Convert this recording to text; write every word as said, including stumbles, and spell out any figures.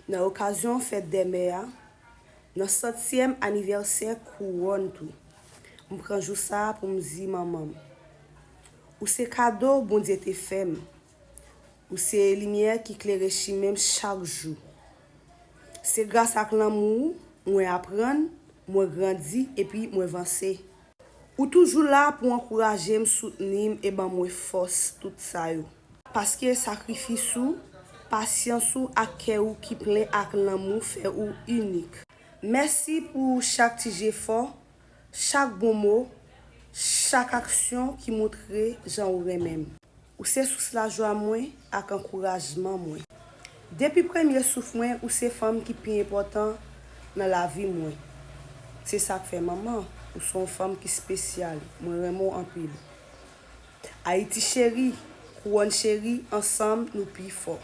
Nan okazyon fèt dè mè a, nan santyèm anivèsè kouwòn tou, m pran jou sa a pou m di manman m, ou se kado Bondye te fè m. Ou se limyè ki klere chimen m chak jou. Se gras ak lanmou w mwen aprann, mwen grandi epi mwen vanse. Ou toujou la pou ankouraje m, soutni m e ban mwen fòs tout sa yo. Paske sakrifis ou, pasyans ou ak kè ou ki plen ak lanmou fè ou inik. Mèsi pou chak ti jefò, chak bon mo, chak aksyon ki montre jan ou renmen m. Ou se sous lajwa mwen ak ankourajman mwen. Depi premye souf mwen, ou se fanm ki pi enpòtan nan lavi mwen. Se sa k fè manman, ou se yon fanm ki espesyal. Mwen renmen w anpil. Ayiti cheri, kouwòn cheri, ansanm nou pi fò.